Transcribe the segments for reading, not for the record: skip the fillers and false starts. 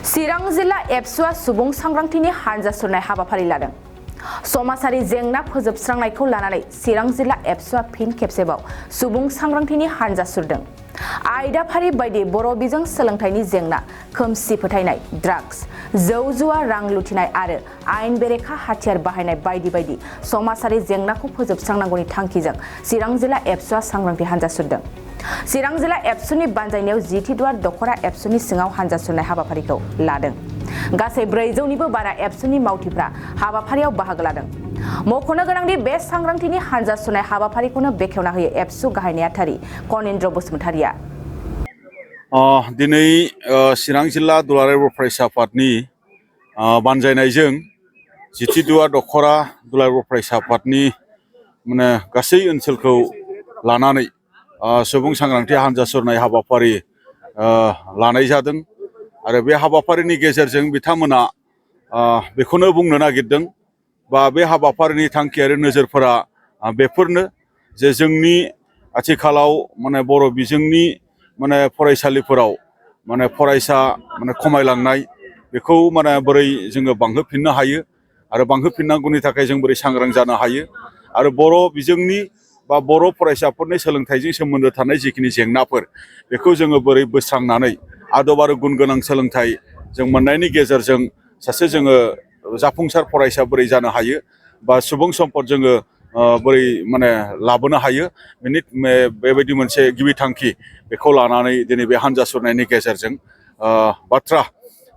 चिरां जिल्ला एबसुआ सुबुं सांग्रांथिनि हानजा सुरनाय हाबाफारि लादों। समाजारि जेंना फोजोबस्रांनायखौ लानानै चिरां जिल्ला एबसुआ फिन खेबसेबाव सुबुं सांग्रांथिनि हानजा सुरदों। आयदाफारि बायदि बर' बिजों सोलोंथाइनि जेंना, खोमसि फोथायनाय, ड्राग्स, जौ जुवा, रां लुथिनाय आरो आयेन बेरेखा हाथियार बाहायनाय बायदि बायदि समाजारि जेंनाखौ फोजोबस्रांनांगौनि थांखिजों चिरां जिल्ला एबसुआ सांग्रांथि हानजा सुरदों। चिरां जिल्ला एबसुनि बानजायनायाव जिथिदुवार दखरा एबसुनि सिङाव हानजा सुरनाय हाबाफारिखौ लादों। गासै 400निबो बारा एबसुनि मावथिफ्रा हाबाफारियाव बाहागो लादों। मख'नो गोनांदि बे सांग्रांथिनि हानजा सुरनाय हाबाफारिखौनो बेखेवना होयो एबसु गाहाय नेहाथारि कनिन्द्र बसुमतारिया। दिनै चिरां जिल्ला दुलाराय बर' फरायसा आफादनि बानजायनायजों जिथिदुवार दखरा दुलाराय बर' फरायसा आफादनि गासै ओनसोलखौ लानानै सुबुं सांग्रांथि हानजा सुरनाय हाबाफारि लानाय जादों आरो बे हाबाफारिनि गेजेरजों बिथांमोना बेखौनो बुंनो नागिरदों बा बे हाबाफारिनि थांखि आरो नोजोरफोरा बेफोरनो जे जोंनि आथिखालाव बर' बिजोंनि फरायसालिफोराव फरायसा खमायलांनाय बेखौ बोरै जोङो बांहोफिननो हायो आरो बांहोफिननांगौनि थाखाय जों बोरै सांग्रां जानो हायो आरो बर' बिजोंनि बा बर' फरायसाफोरनि सोलोंथाइजों सोमोन्दो थानाय जिखिनि जेंनाफोर बेखौ जोङो बोरै बोस्रांनानै आदब आरो गुन गोनां सोलोंथाइ जों मोननायनि गेजेरजों सासे जोङो जाफुंसार फरायसा बोरै जानो हायो बा सुबुं सम्पद जोङो बोरै लाबोनो हायो बेबायदि मोनसे गिबि थांखि बेखौ लानानै दिनै बे हानजा सुरनायनि गेजेरजों बाथ्रा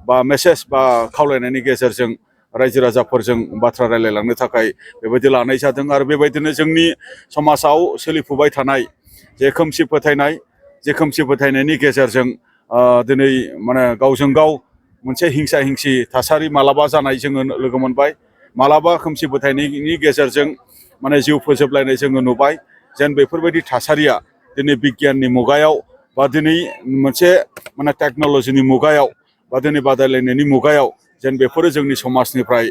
बा मेसेज बा खावलायनायनि गेजेरजों रायजो राजाफोरजों बाथ्रा रायलायलांनो थाखाय बेबायदि लानाय जादों आरो बेबायदिनो जोंनि समाजाव सोलिफुबाय थानाय जे खोमसि फोथायनायनि गेजेरजों दिनै गावजों गाव मोनसे हिंसा हिंसि थासारि मालाबा जानाय जोङो लोगो मोनबाय, मालाबा खोमसि फोथायनायनि गेजेरजों जिउ फोजोबलायनाय जोङो नुबाय। जेन बेफोरबायदि थासारिया दिनै बिगियाननि मुगायाव बा दिनै मोनसे टेक्न'लजिनि मुगायाव बा दिनै बादायलायनायनि मुगायाव जेन बेफोरो जोंनि समाजनिफ्राय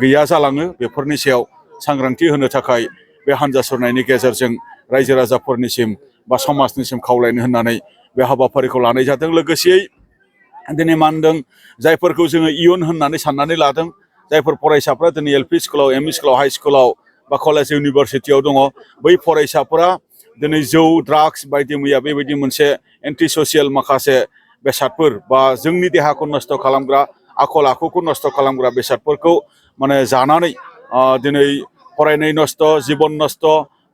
गैया जालाङो, बेफोरनि सायाव सांग्रांथि होनो थाखाय बे हानजा सुरनायनि गेजेरजों रायजो राजाफोरनिसिम बा समाजनिसिम खावलायनो होननानै बे हाबाफारिखौ लानाय जादों। लोगोसेयै दिनै मानदों जायफोरखौ जोङो इयुन होननानै साननानै लादों, जायफोर फरायसाफ्रा दिनै एलपि स्कुलाव, एमइ स्कुलाव, हाइ स्कुलाव बा कलेज इउनिभारसिटियाव दङ, बै फरायसाफोरा दिनै जौ, ड्राग्स बायदि मैया बेबायदि मोनसे एन्टि ससियेल माखासे बेसादफोर बा जोंनि देहाखौ नस्थ' खालामग्रा, आखल आखुखौ नस्थ' खालामग्रा बेसादफोरखौ जानानै दिनै फरायनाय नस्थ', जिबन नस्थ',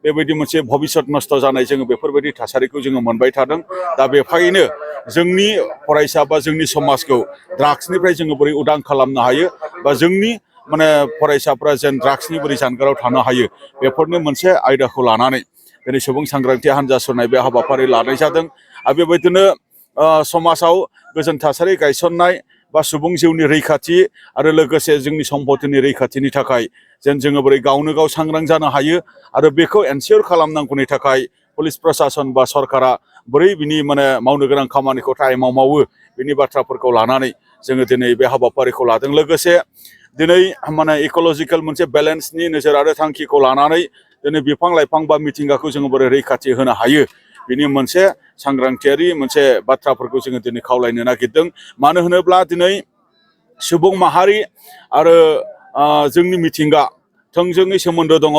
बेबायदि मोनसे भबिसत नस्थ' जानाय जोङो बेफोरबायदि थासारिखौ जोङो मोनबाय थादों। दा बेखायनो जोंनि फरायसा बा जोंनि समाजखौ ड्राग्सनिफ्राय जोङो बोरै उदां खालामनो हायो बा जोंनि फरायसाफ्रा जेन ड्राग्सनि बोरै जानगाराव थानो हायो, बेफोरनो मोनसे आयदाखौ लानानै दिनै सुबुं सांग्रांथि हानजा सुरनाय बे हाबाफारि लानाय जादों। आरो बेबायदिनो समाजाव गोजोन थासारि गायसननाय बा सुबुं जिउनि रैखाथि आरो लोगोसे जोंनि सम्पतिनि रैखाथिनि थाखाय जेन जोङो बोरै गावनो गाव सांग्रां जानो हायो आरो बेखौ एनसियर खालामनांगौनि थाखाय पुलिस प्रसासन बा सरकारा बोरै बिनि मावनो गोनां खामानिखौ टाइमाव मावो, बिनि बाथ्राफोरखौ लानानै जोङो दिनै बे हाबाफारिखौ लादों। लोगोसे दिनै इक'लजिकेल मोनसे बेलेन्सनि नोजोर आरो थांखिखौ लानानै दिनै बिफां लाइफां बा मिथिंगाखौ जोङो बोरै रैखाथि होनो हायो, बिनि मोनसे सांग्रांथियारि मोनसे बाथ्राफोरखौ जोङो दिनै खावलायनो नागिरदों। मानो होनोब्ला दिनै सुबुं माहारि आरो जोंनि मिथिंगा थोंजोङै सोमोन्दो दङ।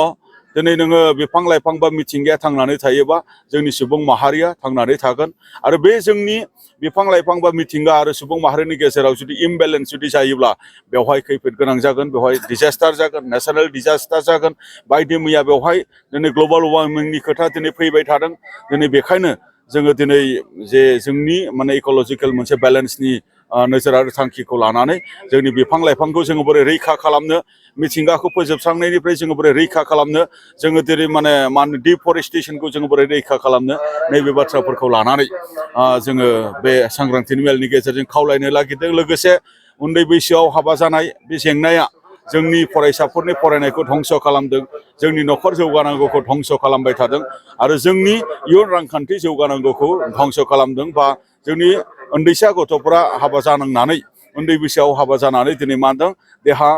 दिनै नोङो बिफां लाइफां बा मिथिंगाया थांनानै थायोबा जोंनि सुबुं माहारिया थांनानै थागोन आरो बे जोंनि बिफां लाइफां बा मिथिंगा आरो सुबुं माहारिनि गेजेराव जुदि इमबेलेन्स जुदि जायोब्ला बेवहाय खैफोद गोनां जागोन, बेवहाय डिजास्टार जागोन, नेचारेल डिजास्टार जागोन, बायदि मैया बेवहाय दिनै ग्लबेल वार्मिंनि खोथा दिनै फैबाय थादों। दिनै बेखायनो जोङो दिनै जे जोंनि इक'लजिकेल मोनसे बेलेन्सनि नोजोर आरो थांखिखौ लानानै जोंनि बिफां लाइफांखौ जोङो बोरै रैखा खालामनो, मिथिंगाखौ फोजोबस्रांनायनिफ्राय जोङो बोरै रैखा खालामनो, जोङो दिनै डिफरेस्टेसनखौ जोङो बोरै रैखा खालामनो, नैबे बाथ्राफोरखौ लानानै जोङो बे सांग्रांथिनि मेलनि गेजेरजों खावलायनो नागिरदों। लोगोसे उन्दै बैसोआव हाबा जानाय बे जेंनाया जोंनि फरायसाफोरनि फरायनायखौ धंस' खालामदों, जोंनि न'खर जौगानांगौखौ धंस' खालामबाय थादों आरो जोंनि इयुन रांखान्थि जौगानांगौखौ धंस' खालामदों। बा जोंनि उन्दैसा गथ'फोरा हाबा जानांनानै उन्दै बैसोआव हाबा जानानै दिनै देहा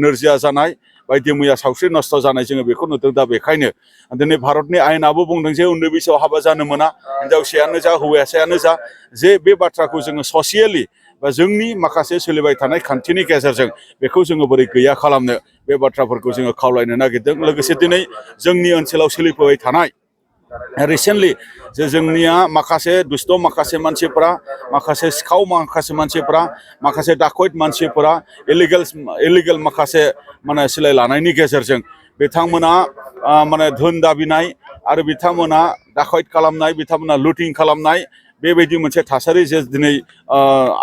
नोरजिया जानाय, बायदि मैया सावस्रि नस्थ' जानाय जोङो बेखौ नुदों। दा बेखायनो दिनै भारतनि आयेनाबो बुंदों जे उन्दै बैसोआव हाबा जानो मोना, हिनजावसायानो जा हौवासायानो जा, जे बे बाथ्राखौ जोङो ससियेलि बा जोंनि माखासे सोलिबाय थानाय खान्थिनि गेजेरजों बेखौ जोङो बोरै गैया खालामनो बे बाथ्राफोरखौ जोङो खावलायनो नागिरदों। लोगोसे दिनै जोंनि ओनसोलाव सोलिफुबाय थानाय रिसेन्टलि जे जोंनिया माखासे दुष्ट माखासे मानसिफोरा माखासे सिखाव माखासे मानसिफोरा माखासे डाकैत मानसिफोरा इलिगेल माखासे माने सिलाय लानायनि गेजेरजों बिथांमोना माने धोन दाबिनाय आरो बिथांमोना डाकैत खालामनाय बिथांमोना लुटिं खालामनाय बेबायदि मोनसे थासारि जे दिनै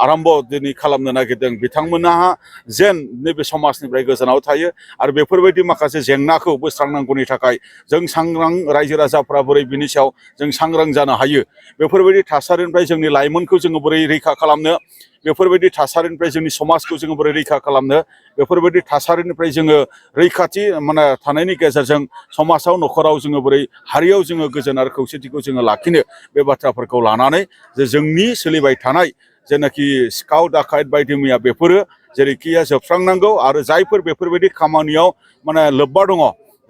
आरम्भ दिनै खालामनो नागिरदों। बिथांमोनहा जेन नैबे समाजनिफ्राय गोजानाव थायो आरो बेफोरबायदि माखासे जेंनाखौ बोस्रांनांगौनि थाखाय जों सांग्रां रायजो राजाफ्रा बोरै बिनि सायाव जों सांग्रां जानो हायो, बेफोरबायदि थासारिनिफ्राय जोंनि लाइमोनखौ जोङो बोरै रैखा खालामनो, बेफोरबायदि थासारिनिफ्राय जोंनि समाजखौ जोङो बोरै रैखा खालामनो, बेफोरबायदि थासारिनिफ्राय जोङो रैखाथि माने थानायनि गेजेरजों समाजाव न'खराव जोङो बोरै हारियाव जोङो गोजोन आरो खौसेथिखौ जोङो लाखिनो बे बाथ्राफोरखौ लानानै जे जोंनि सोलिबाय थानाय जेनाखि सिखाव दाखायत बायदि मैया बेफोरो जेरैखिया जोबस्रांनांगौ आरो जायफोर बेफोरबायदि खामानियाव माने लोब्बा दङ,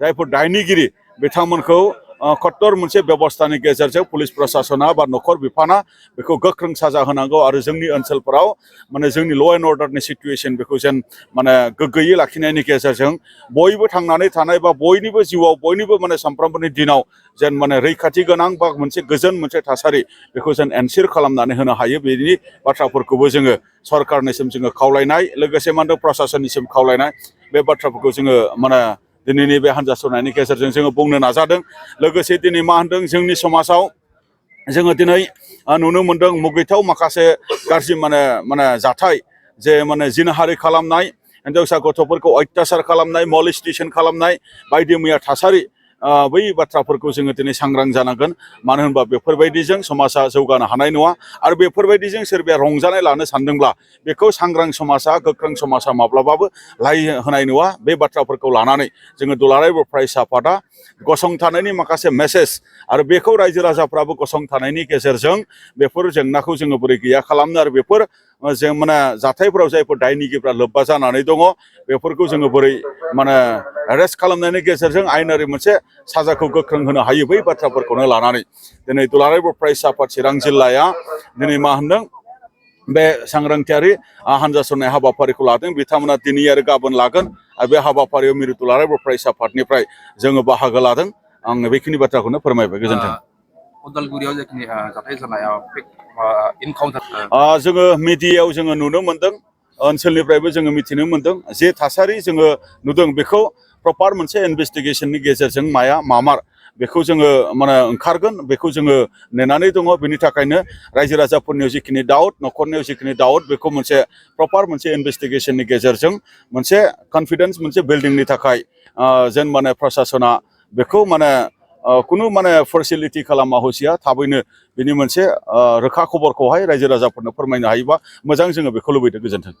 जायफोर दायनिगिरि बिथांमोनखौ कट्टर मोनसे बेबस्थानि गेजेरजों पुलिस प्रसासना बा न'खर बिफाना बेखौ गोख्रों साजा होनांगौ आरो जोंनि ओनसोलफोराव माने जोंनि ल' एन्ड अर्डारनि सिटुएसन बेखौ जेन माने गोग्गोयै लाखिनायनि गेजेरजों बयबो थांनानै थानाय बा बयनिबो जिउआव बयनिबो माने सानफ्रोमबोनि दिनाव जेन माने रैखाथि गोनां बा मोनसे गोजोन मोनसे थासारि बेखौ जेन एनसियर खालामनानै होनो हायो, बेनि बाथ्राफोरखौबो जोङो सरकारनिसिम जोङो खावलायनाय, लोगोसे मा होनदों प्रसासननिसिम खावलायनाय बे बाथ्राफोरखौ जोङो माने दिनैनि बे हान्जा सुरनायनि गेजेरजों जोङो बुंनो नाजादों। लोगोसे दिनै मा होनदों जोंनि समाजाव जोङो दिनै नुनो मोनदों मुगैथाव माखासे गाज्रि माने जाथाय जे माने जिनाहारि खालामनाय, हिन्जावसा गथ'फोरखौ अत्याचार खालामनाय, मलेस्टेसन खालामनाय बायदि मैया थासारि बै बाथ्राफोरखौ जोङो दिनै सांग्रां जानांगोन। मानो होनबा बेफोरबायदिजों समाजा जौगानो हानाय नङा आरो बेफोरबायदिजों सोरबाया रंजानाय लानो सानदोंब्ला बेखौ सांग्रां समाजा गोख्रों समाजा माब्लाबाबो लाय होनाय नङा। बे बाथ्राफोरखौ लानानै जोङो दुलाराय बर' फरायसा आफादा गसंथानायनि माखासे मेसेज आरो बेखौ रायजो राजाफ्राबो गसंथानायनि गेजेरजों बेफोर जेंनाखौ जोङो बोरै गैया खालामनो आरो बेफोर जों माने जाथायफोराव जायफोर दायनिगिरिफ्रा लोब्बा जानानै दङ बेफोरखौ जोङो बोरै माने एरेस्ट खालामनायनि गेजेरजों आयेनारि मोनसे साजाखौ गोख्रों होनो हायो, बै बाथ्राफोरखौनो लानानै दिनै दुलाराय बर' फरायसा आफाद चिरां जिल्लाया दिनै मा होनदों बे सांग्रांथियारि हान्जा सुरनाय हाबाफारिखौ लादों। बिथांमोना दिनै आरो गाबोन लागोन आरो बे हाबाफारियाव मिरु दुलाराय बर' फरायसा आफादनिफ्राय जोङो बाहागो लादों। आं बेखिनि बाथ्राखौनो फोरमायबाय। गोजोन्थों। उदालगुरियाव जिखिनि जाथाय जानायाव इनकाउन्टार जोङो मिडियायाव जोङो नुनो मोनदों, ओनसोलनिफ्रायबो जोङो मिथिनो मोनदों, जे थासारि जोङो नुदों बेखौ प्रपार मोनसे इनभेस्टिगेसननि गेजेरजों मामार बेखौ जोङो माने ओंखारगोन, बेखौ जोङो नेनानै दङ। बेनि थाखायनो रायजो राजाफोरनियाव जिखिनि डाउट, न'खरनियाव जिखिनि डाउट, बेखौ मोनसे प्रपार मोनसे इनभेस्टिगेसननि गेजेरजों मोनसे कनफिडेन्स मोनसे बिल्डिंनि थाखाय जेन माने प्रसासना बेखौ माने खुनु माने फेसिलिटि खालामा हसिया थाबैनो बिनि मोनसे रोखा खबरखौहाय रायजो राजाफोरनो फोरमायनो हायोबा मोजां, जोङो बेखौ लुबैदों। गोजोन्थों।